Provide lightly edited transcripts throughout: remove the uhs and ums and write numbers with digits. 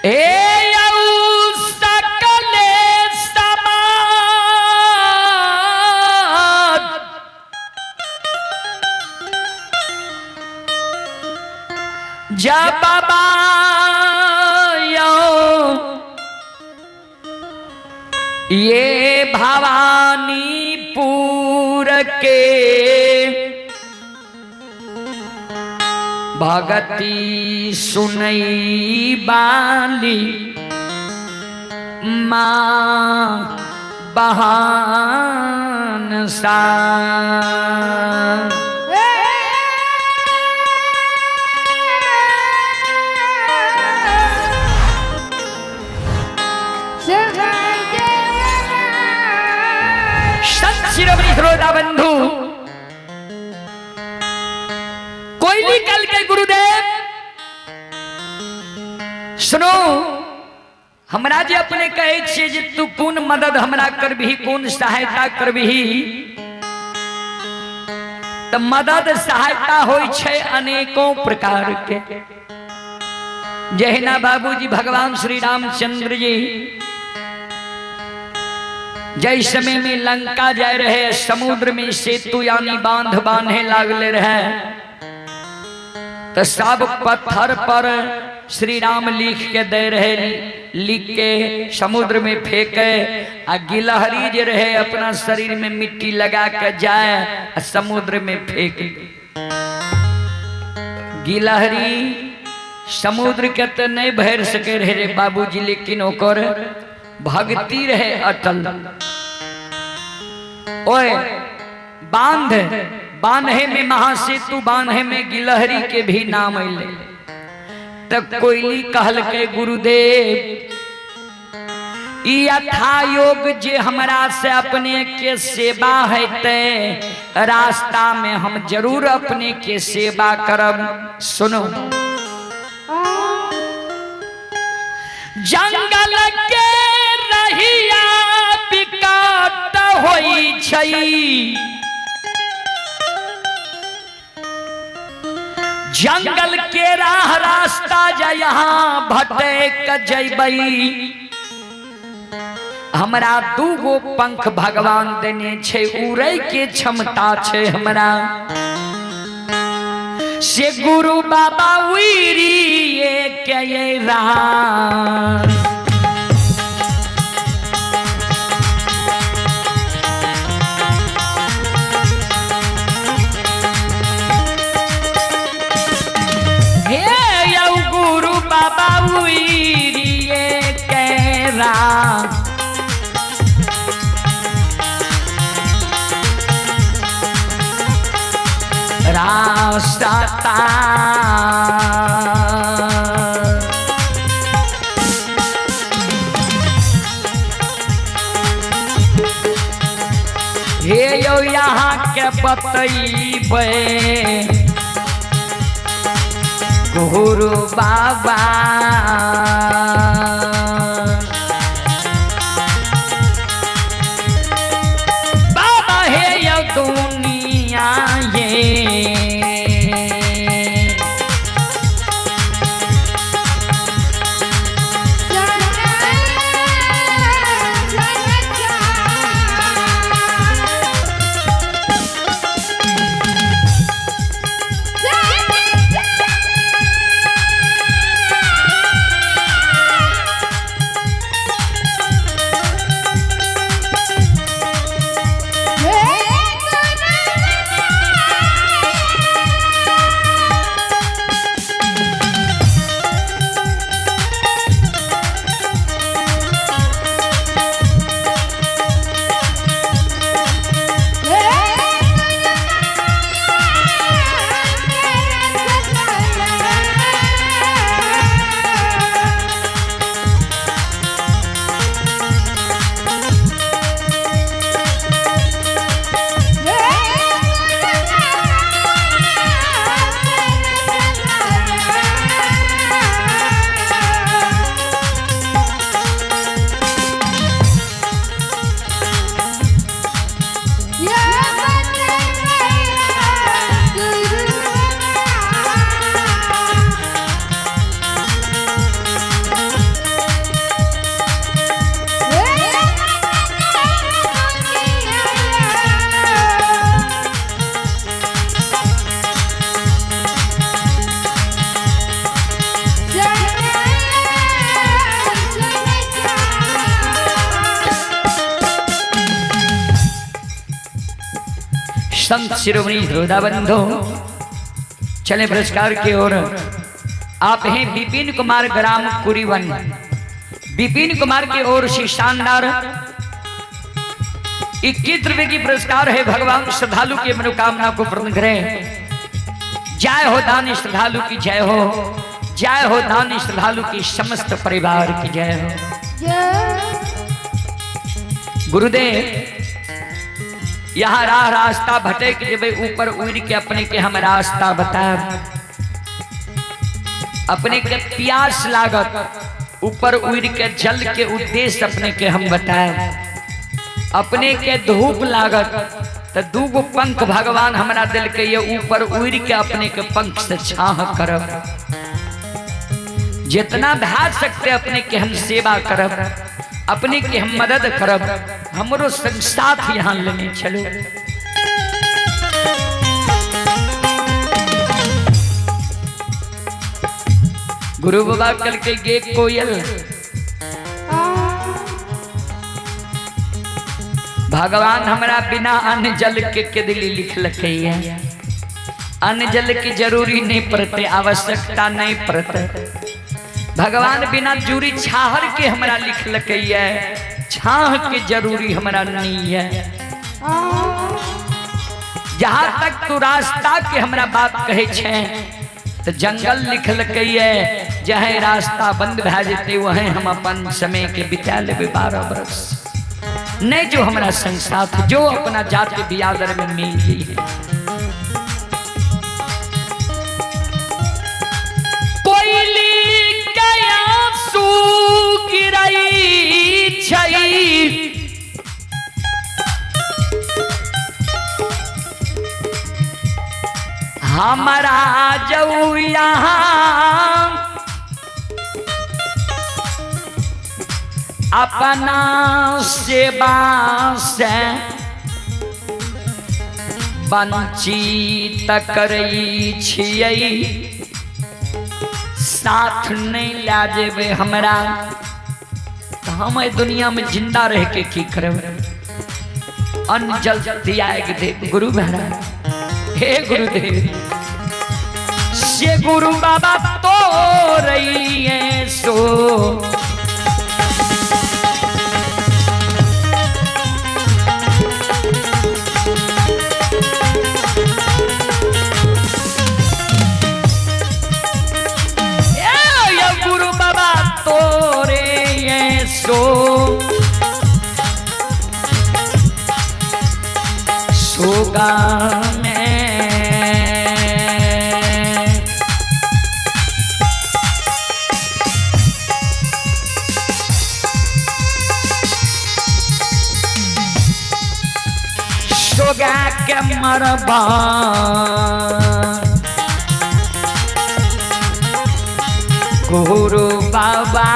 ए यौ सकले समाज जब बाबा यौ ये भवानीपुर के भगती सुनई बाली माँ बहान सा। संत शिरोमणि श्रोता बंधु, कोयली कल के गुरुदेव सुनो, हमरा जे अपने कहै छियै जे तू कोन मदद हमरा करबिही, कोन सहायता करबिही, तऽ मदद सहायता होइ छै अनेकों प्रकार के। जहिना बाबूजी भगवान श्री रामचंद्र जी जै समय में लंका जाय रहे, समुद्र में सेतु यानी बांध बांधे लागले रहे, तो सब पत्थर पर श्री राम लिख के दे रहे, लिख के समुद्र में फेंके, आ गिलहरी जे रहे अपना शरीर में मिट्टी लगा के जाए आ समुद्र में फेंक दे। गिलहरी समुद्र के तो नहीं भर सके रहे रे बाबूजी, लेकिन ओकर भक्ति रहे अटल। ओए बांध बांधे में महासेतु बांधे में गिलहरी के भी नाम अइले। तब कोयली कहल के गुरुदेव ई यथा योग जे हमरा से अपने के सेवा हेतै, रास्ता में हम जरूर अपने के सेवा करब। सुनो, जंगल के रहिया विकट होइ छै, जंगल के राह रास्ता जा यहाँ भटक जैबै, हमरा दू गो पंख भगवान देने छै, उड़ै के क्षमता छै हमरा से। गुरु बाबा उड़िए के राम हे यौ गुरु बाबा उड़िए के राम रास्ता। हे यौ यहाँ के बतैबै गुरु बाबा, बाबा हे यौ दुनिया ये संत शिरोमणि श्रोता बंधु, चले पुरस्कार की ओर। आप हैं विपिन कुमार, ग्राम कुरीवन। विपिन कुमार की ओर से शानदार 21 रुपए की पुरस्कार है। भगवान श्रद्धालु की मनोकामना को पूर्ण करें। जय हो दानी श्रद्धालु की जय हो, जय हो दानी श्रद्धालु की समस्त परिवार की जय हो। गुरुदेव यहाँ राह रास्ता भटक जेबे ऊपर उड़ के अपने के हम रास्ता बताब। अपने के प्यास लागत ऊपर उड़ के जल के उद्देश्य अपने के हम बताब। अपने के धूप लागत तो दूगो पंख भगवान हमरा दिल के ये ऊपर उड़ के अपने के पंख से छाह करब। जितना भा सकते अपने के हम सेवा करब, अपने के हम मदद करब। हमरो संग साथ यहाँ लेने चलो। गुरु बाबा कल के गे कोयल, भगवान हमरा बिना अन्न जल के दिली लिखलकै है। अन्न जल की जरूरी नहीं पड़ते, आवश्यकता नहीं पड़ते। भगवान बिना जूरी छाहर के हमरा लिखलकै है, छाह के जरूरी हमरा नहीं है। जहां तक तू रास्ता के हमरा बात कहे छे तो जंगल लिखलकै है, जहे रास्ता बंद भए जेतै वहीं हम अपन समय के बिता लेबै 12 बरस। नहीं जो हमरा संग साथ जो अपना जाति बियादर में मिल गई है। कोयली के आंसू गिरई छै, हमारा जऊ यहाँ अपना सेवा से वंचित करै छियै। साथ नहीं ला जेबै हमरा तो हम एहि दुनिया में जिंदा रह के की करबै। अन्न जल त्याग दे गुरु महाराज, हे गुरुदेव। से गुरु बाबा तो रही है सो ए, गुरु बाबा तोरे ये सो सोगा में सोगा के मरबा गुरु बाबा।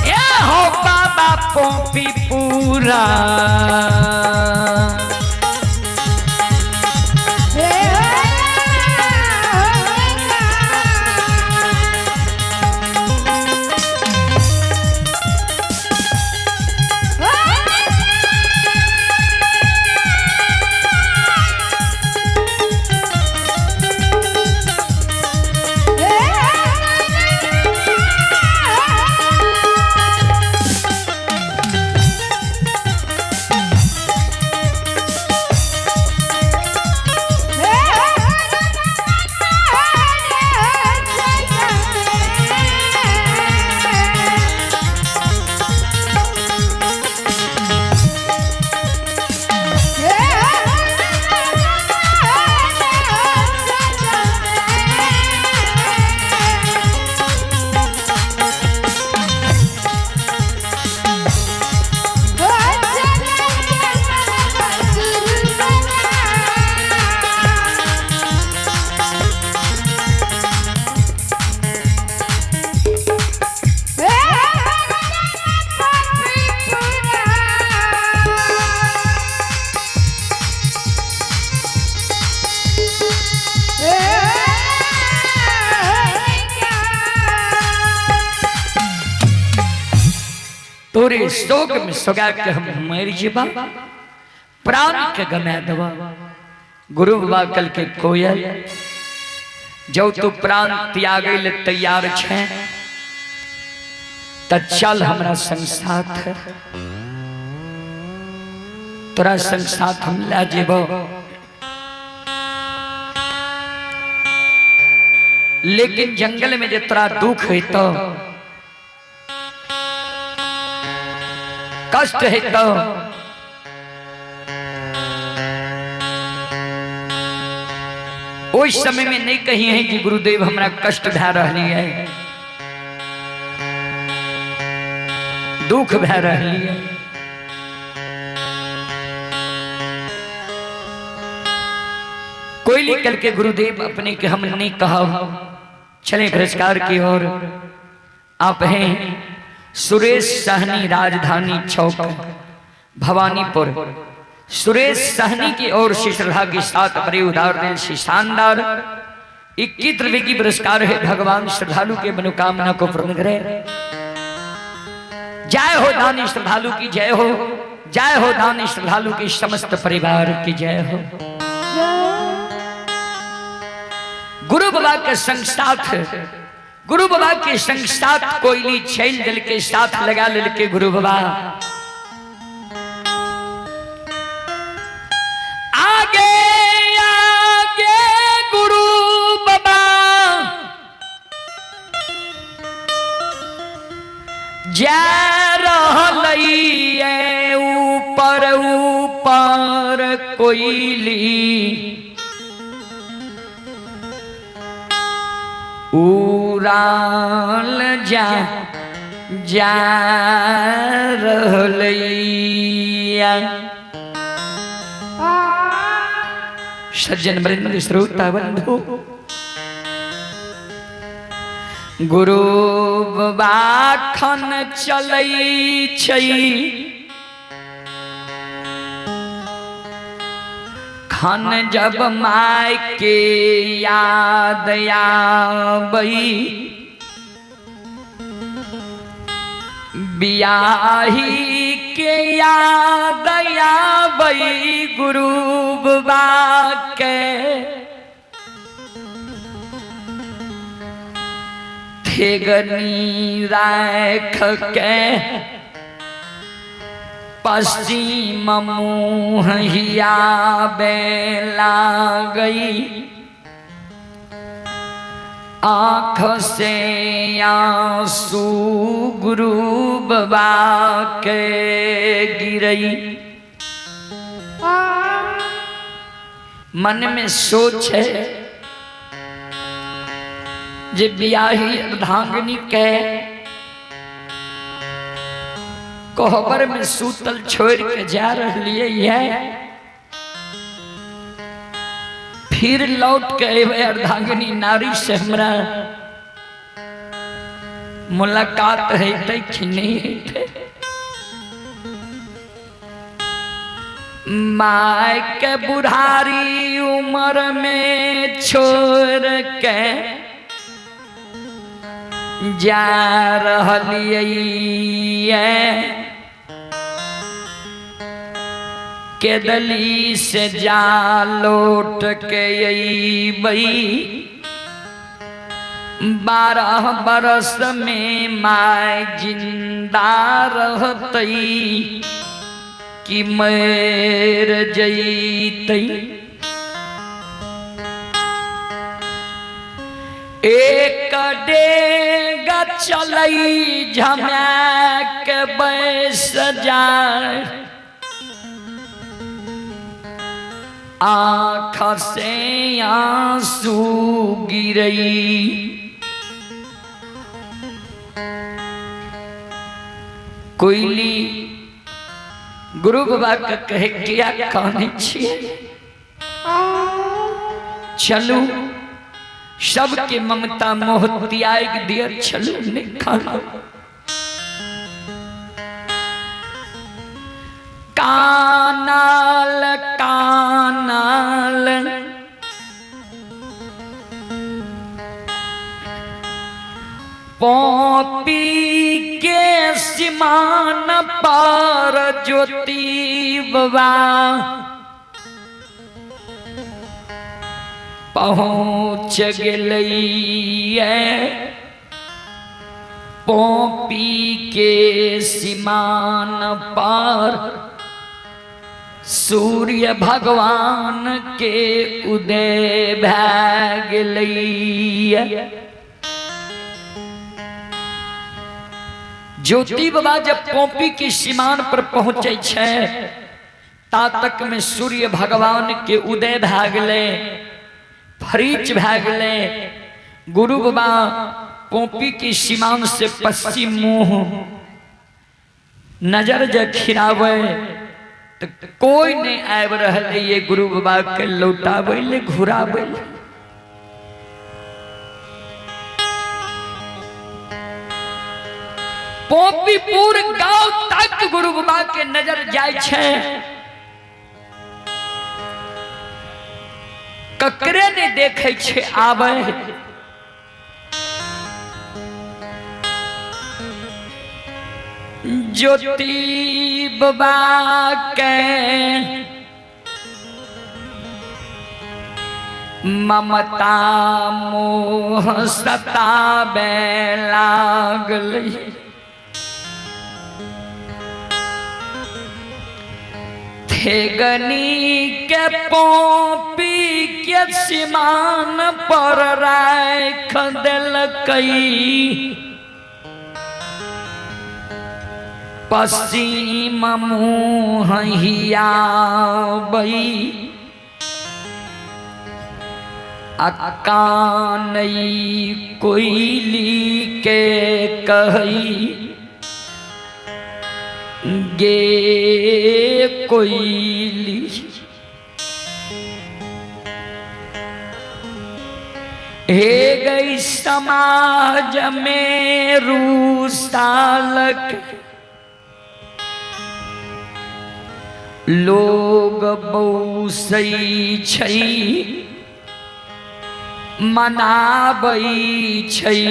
ए हो बाबा पोपी पूरा तोरे शोक में सोगा के हम मर जेबा, प्राण के गमा देबा। गुरु बाबा कल के कोयल जो तू प्राण त्यागे ले तैयार छे त चल हमरा संग साथ, तोरा संग साथ हम ले जेबो। लेकिन जंगल में जे तोरा दुख हेतो, कष्ट हेतो, उस समय में नहीं कही है कि गुरुदेव हमरा कष्ट भै रही है, दुख भै रही है। कोयली कल के गुरुदेव अपने के हम नहीं कहा। चले पुरस्कार की ओर। आप हैं सुरेश सहनी, राजधानी चौक भवानीपुर। सुरेश सहनी की ओर से श्रद्धा के साथ बड़े उदार दिल से शानदार 21 रुपए की पुरस्कार है। भगवान श्रद्धालु के मनोकामना को पूर्ण करे। जय हो दानी श्रद्धालु की जय हो, जय हो दानी श्रद्धालु की समस्त परिवार की जय हो। गुरु बाबा के संग साथ, गुरु बाबा के संग साथ कोयली छैल दिल के साथ लगा लेल के गुरु बाबा आगे आगे गुरु बाबा जा रहलई ऊपर ऊपर कोयली उड़ाल जा जा रहलैया। सज्जन वृंद श्रोता बंधु, गुरु बाबा खन चलै छै, खन जब my के याद आबई, बियाही के याद आबई गुरु बाबा के ठेगनी राख के पश्चिम मुँह हियाबे लागई, आँख से आंसू गुरु बाबा के गिरई। मन में सोच है जे बियाही अर्धांगिनी के कोहबर में सूतल छोड़ के जा रही है, फिर लौट के अबे अर्धांगिनी नारी से हमरा मुलाकात हेतै कि नहीं हेतै। My के बुढ़ारी उम्र में छोड़ के जा रहलियै, केदली से जा लौट के अइबै, 12 बरस में my जिंदा रहतै कि मर जइतै। एक डेग चलई झमा के बैस जाए, आँख से आंसू गिरई। कोयली गुरु बाबा के कहे किया कानै छियै, चलू सबके ममता मोह त्याग दिया, चलू नहीं खाना। कानाल कानाल पॉपी के सीमान पर ज्योति बाबा पहुँच गेलैये पोपी के सीमान पर सूर्य भगवान के उदय भए गेलैये। ज्योति बाबा जब पोपी के सीमान पर पहुँचे छै ता तक में सूर्य भगवान के उदय भए गेलै, फरीच भए गेलै। गुरु बाबा पोपी के सीमान से पश्चिम मुँह नजर जे खिरावे तो कोई नहीं आबि रहल ये गुरु बाबा के लौटाबै ले, घुराबै ले। पोपीपुर गांव तक गुरु बाबा के नजर जाय छै, ककरे नहीं देखे छै आबै। ज्योति बाबा के ममता मोह सताबे लागल। थेगनी के पोपी के सीमान पर राख देलकै, पश्चिम मुँह हियाबै आ कानई कोइली के कहई गे कोइली। हे गई समाज में रूसालक लोग बौसै छै, मनाबै छै,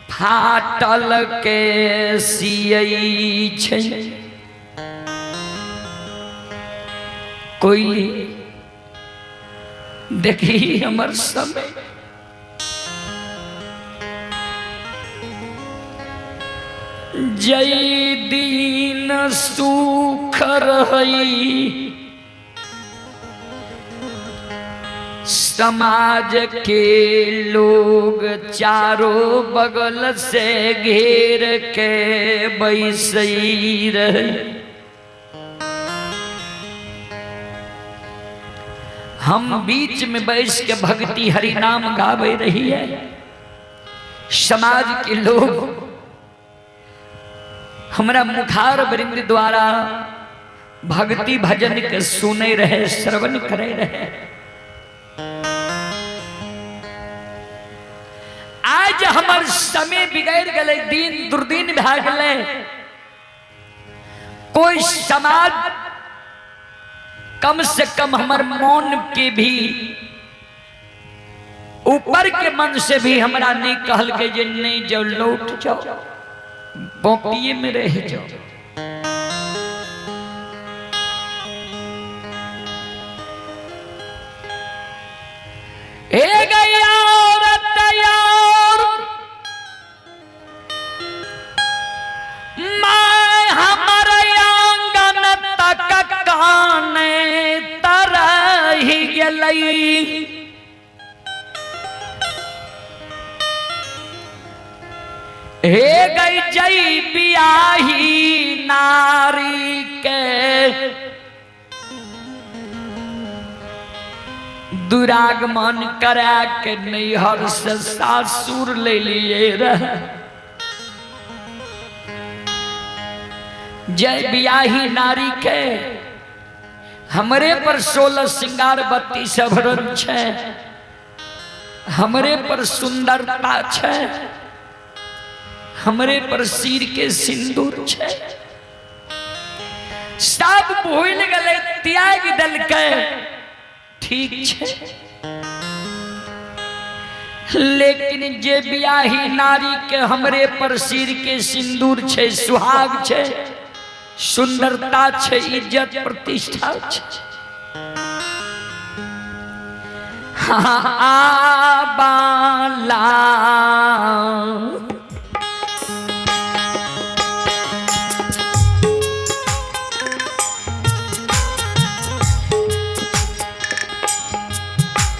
फाटल के सियै छै। कोइली देखी हमर समय जय दिन सुख रही समाज के लोग चारों बगल से घेर के बैसई रहे। हम बीच में बैस के भक्ति हरि नाम गावे रही है। समाज के लोग हमरा मुखार वृंद द्वारा भक्ति भजन के सुने रहे, श्रवण करे रहे। आज हमर समय बिगड़ गए, दिन दुर्दिन भए गेलै। कोई समाज कम से कम हमर मन के भी ऊपर के मन से भी हमरा नहीं कहल के जे नहीं जाओ, लौट जाओ, बोपिए में रह जाओ। हे गया औरत यार, मैं हमर आंगन तक काने तरही गेलै। हे गई जई बियाही नारी के दुरागमन करा के नैहर से सासुर ले लिए रहे। जय बियाही नारी के हमरे पर 16 श्रृंगार 32 आभरण छै, हमरे पर सुंदरता छै, हमरे पर सिर के सिंदूर छै। सब भूल गए, त्याग देलकै, ठीक छै। लेकिन जे बियाही नारी के हमरे पर सिर के सिंदूर छे, सुहाग छे, सुंदरता छे, इज्जत प्रतिष्ठा छे। हाँ बाला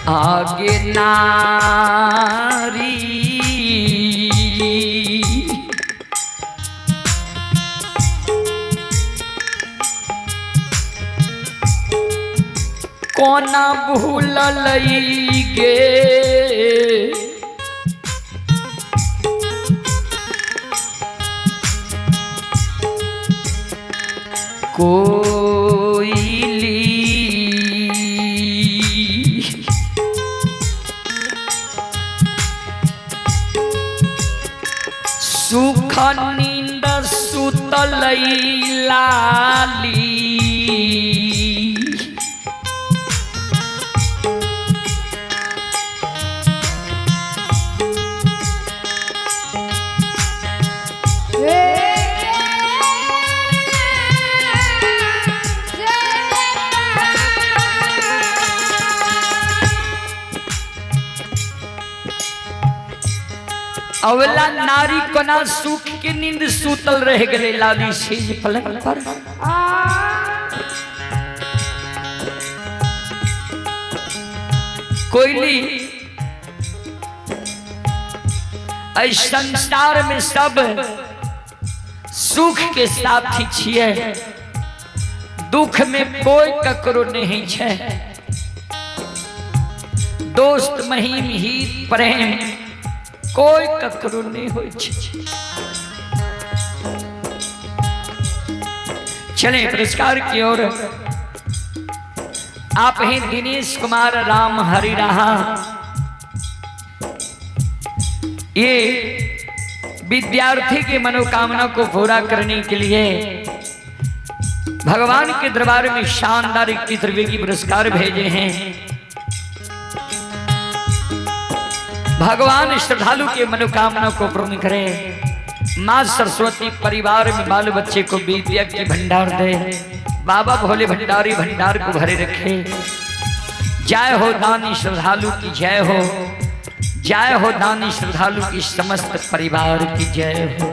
आगे नारी कोना भूलल गे कोयली। सुख नींद सुतल लाली, अवला नारी कोना सुख के नींद सुतल रह गए लाली सेज पलंग पर। कोयली ऐ संसार में सब सुख के साथी छिए, दुख में कोई ककरो नहीं छे। दोस्त महीम हित प्रेम कोई ककरो नहीं होई छे। चले पुरस्कार की ओर। आप ही दिनेश कुमार राम हरि रहा, ये विद्यार्थी की मनोकामना को पूरा करने के लिए भगवान के दरबार में शानदार 21 रुपए की पुरस्कार भेजे हैं। भगवान श्रद्धालु के मनोकामना को पूर्ण करे। माँ सरस्वती परिवार में बाल बच्चे को विद्या की भंडार दे। बाबा भोले भंडारी भंडार को भरे रखे। जय हो दानी श्रद्धालु की जय हो, जय हो दानी श्रद्धालु की समस्त परिवार की जय हो।